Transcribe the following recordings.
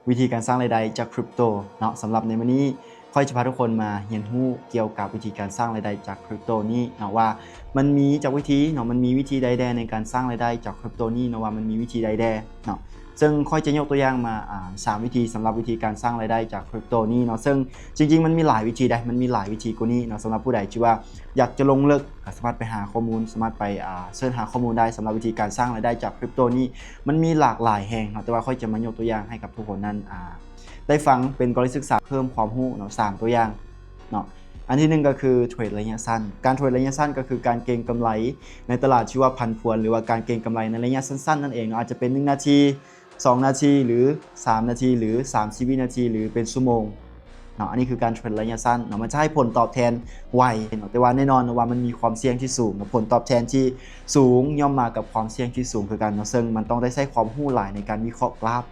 ວິທີການສ້າງລາຍໄດ້ຈາກຄຣິບໂຕເນາະ. ສຳລັບໃນມື້ນີ້ ຂ້ອຍຈະພາທຸກຄົນມາຮຽນຮູ້ກ່ຽວກັບວິທີການສ້າງລາຍໄດ້ຈາກຄຣິບໂຕນີ້ເນາະ ວ່າມັນມີຈັກວິທີເນາະ, ມັນມີວິທີໃດແດ່ໃນການສ້າງລາຍໄດ້ຈາກຄຣິບໂຕນີ້ເນາະ, ວ່າມັນມີວິທີໃດແດ່ເນາະ. ເຊິ່ງຂ້ອຍຈະຍົກຕົວຢ່າງມາ ອາ ສາມວິທີ ສຳລັບວິທີການສ້າງລາຍໄດ້ຈາກຄຣິບໂຕນີ້ເນາະ. ເຊິ່ງຈິງໆ ມັນມີຫຼາຍວິທີໃດ໋, ມັນມີຫຼາຍວິທີກວ່ານີ້ເນາະ. ສຳລັບຜູ້ໃດທີ່ວ່າຢາກຈະລົງເລິກ ກໍສາມາດໄປຫາຂໍ້ມູນ, ສາມາດໄປ ອາ ເສີດຫາຂໍ້ມູນໄດ້. ສຳລັບວິທີການສ້າງລາຍໄດ້ຈາກຄຣິບໂຕນີ້ ມັນມີຫຼາກຫຼາຍແຮງເນາະ, ແຕ່ວ່າຂ້ອຍຈະມາຍົກຕົວຢ່າງໃຫ້ກັບທຸກຄົນນັ້ນ ອາ ໄດ້ຟັງເປັນກໍລະນີສຶກສາ ເພີ່ມຄວາມຮູ້ເນາະ ສາມຕົວຢ່າງເນາະ. ອັນທີໜຶ່ງກໍຄືເທຣດໄລຍະສັ້ນ. ການເທຣດໄລຍະສັ້ນກໍຄືການເກັງກຳໄລໃນຕະຫຼາດທີ່ວ່າຜັນຜວນ ຫຼືວ່າການເກັງກຳໄລໃນໄລຍະສັ້ນໆ ນັ້ນເອງເນາະ, ອາດຈະເປັນໜຶ່ງນາທີ ສອງນາທີ ຫຼື ສາມນາທີ ຫຼື ສາມສິບວິນາທີ ຫຼື ເປັນຊົ່ວໂມງເນາະ. ອັນນີ້ຄືການເທຣດໄລຍະສັ້ນເນາະ, ມັນຈະໃຫ້ຜົນຕອບແທນໄວເນາະ, ແຕ່ວ່າແນ່ນອນວ່າມັນມີຄວາມສ່ຽງທີ່ສູງເນາະ, ຜົນຕອບແທນທີ່ສູງຍ່ອມມາກັບຄວາມສ່ຽງທີ່ສູງຄືກັນເນາະ, ເຊິ່ງມັນຕ້ອງໄດ້ໃຊ້ຄວາມຮູ້ຫຼາຍໃນການວິເຄາະກຣາຟ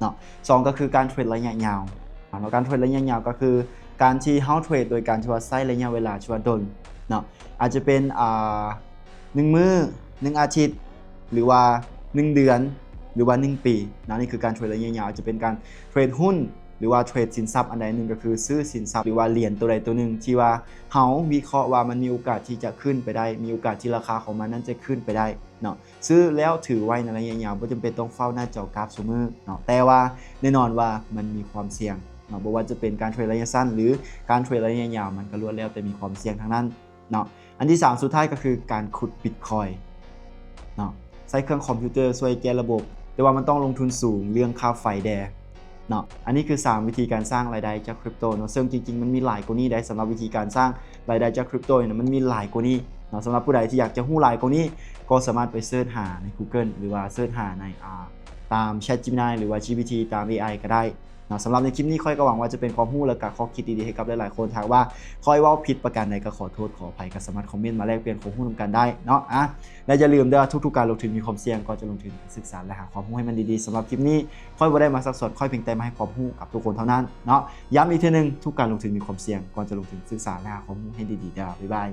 ເນາະ. ສອງ ກໍຄືການເທຣດໄລຍະຍາວເນາະ, ການເທຣດໄລຍະຍາວກໍຄືການທີ່ເຮົາເທຣດໂດຍການທີ່ວ່າໃຊ້ໄລຍະເວລາທີ່ວ່າດົນເນາະ, ອາດຈະເປັນ ອາ ໜຶ່ງມື້ ໜຶ່ງອາທິດ ຫຼືວ່າໜຶ່ງເດືອນ ຫຼືວ່າໜຶ່ງປີເນາະ. ນີ້ຄືການເທຣດໄລຍະຍາວ, ອາດຈະເປັນການເທຣດຫຸ້ນ ຫຼືວ່າເທຣດສິນຊັບອັນໃດໜຶ່ງ, ກໍຄືຊື້ສິນຊັບ ຫຼືວ່າຫຼຽນໂຕໃດໂຕໜຶ່ງທີ່ວ່າເຮົາວິເຄາະວ່າມັນມີໂອກາດທີ່ຈະຂຶ້ນໄປໄດ້, ມີໂອກາດທີ່ລາຄາຂອງມັນນັ້ນຈະຂຶ້ນໄປໄດ້ເນາະ. ຊື້ແລ້ວຖືໄວ້ໃນໄລຍະຍາວ, ບໍ່ຈຳເປັນຕ້ອງເຝົ້າໜ້າຈໍກຣາຟຊຸມື້ເນາະ, ແຕ່ວ່າແນ່ນອນວ່າມັນມີຄວາມສ່ຽງເນາະ, ບໍ່ວ່າຈະເປັນການເທຣດໄລຍະສັ້ນ ຫຼື ການເທຣດໄລຍະຍາວ, ມັນກໍລ້ວນແລ້ວແຕ່ມີຄວາມສ່ຽງທັງນັ້ນ ເນາະ. ອັນທີສາມ ສຸດທ້າຍກໍຄືການຂຸດບິດຄອຍເນາະ, ໃຊ້ເຄື່ອງຄອມພິວເຕີຊ່ວຍແກ້ລະບົບ, ແຕ່ວ່າມັນຕ້ອງລົງທຶນສູງເລື່ອງຄ່າໄຟແດ່ເນາະ. ອັນນີ້ຄືສາມວິທີການສ້າງລາຍໄດ້ຈາກຄຣິບໂຕເນາະ, ເຊິ່ງຈິງໆ ມັນມີຫຼາຍກວ່ານີ້ໄດ໋ ສຳລັບວິທີການສ້າງລາຍໄດ້ຈາກຄຣິບໂຕນີ້ນະ, ມັນມີຫຼາຍກວ່ານີ້ເນາະ. ສຳລັບຜູ້ໃດທີ່ຢາກຈະຮູ້ຫຼາຍກວ່ານີ້ ກໍສາມາດໄປເສີດຫາໃນ Google ຫຼືວ່າເສີດຫາໃນ ອາ ຕາມ ChatGemini ຫຼືວ່າ GPT ຕາມ ເອໄອ ກໍໄດ້ ເນາະ. ສຳລັບໃນຄລິບນີ້ ຂ້ອຍກໍຫວັງວ່າຈະເປັນຄວາມຮູ້ ແລະ ກໍຂໍ້ຄິດດີໆ ໃຫ້ກັບຫຼາຍໆຄົນ. ຖ້າຫາກວ່າຂ້ອຍເວົ້າຜິດປະການໃດ ກໍຂໍໂທດຂໍອະໄພ, ກໍສາມາດຄອມເມັນມາແລກປ່ຽນຄວາມຮູ້ນຳກັນໄດ້ເນາະ. ອາ ແລະ ຢ່າລືມເດີ້, ທຸກໆການລົງທຶນມີຄວາມສ່ຽງ, ກ່ອນຈະລົງທຶນ ສຶກສາ ແລະ ຫາຄວາມຮູ້ໃຫ້ມັນດີໆ. ສຳລັບຄລິບນີ້ ຂ້ອຍບໍ່ໄດ້ມາຊັກຊວນ, ຂ້ອຍພຽງແຕ່ມາໃຫ້ຄວາມຮູ້ກັບທຸກຄົນເທົ່ານັ້ນເນາະ. ຢ້ຳອີກເທື່ອໜຶ່ງ, ທຸກການລົງທຶນມີຄວາມສ່ຽງ, ກ່ອນຈະລົງທຶນ ສຶກສາ ແລະ ຫາຄວາມຮູ້ໃຫ້ດີໆເດີ້. ບາຍບາຍ.